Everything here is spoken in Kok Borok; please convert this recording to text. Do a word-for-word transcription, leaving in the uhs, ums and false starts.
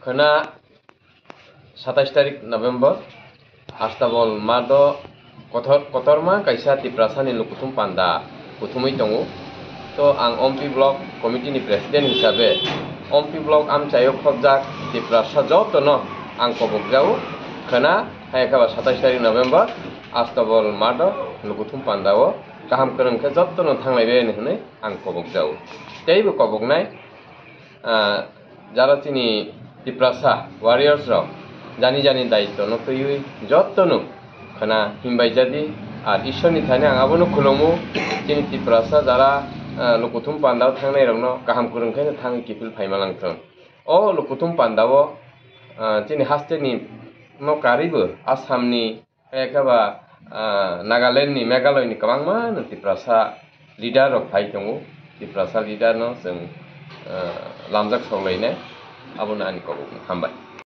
Khwna satais tarik November, Astabol Mardo kotor, kotorma kaisa Tiprasani lukuthum panda kuthumwi tongo. To ang Ompi Block Committee ni President hisabe Ompi Block amchaio khobjak Tiprasa jotono ang kobokjao. Khwna hai khe ba satais tarik November Astabol Mardo lukuthum pandao kaham kwrwng khe jotono thanglaibai hinwi ang kobokjao. Teibo koboknai, ah, jara chini Tiprasa warriors rok jani jani daitwno twiwi jotono khwna himbai jadi, ar Ishwar ni thani ang abono khulumu, chini Tiprasa jara, ah, lukuthum pandao thangnai rokno kaham kwrwng khe thangwi kiphil phaima langthwng. O lukuthum pandao, ah, chini haste ni no karibo Assam ni, Khe ba, ah, Nagaland ni, Meghalaya ni kwbangma no Tiprasa leader rok phai tongo. Tiprasa leader no chwng, ah, lamjak soklainai. Abono ani kobokno hambai.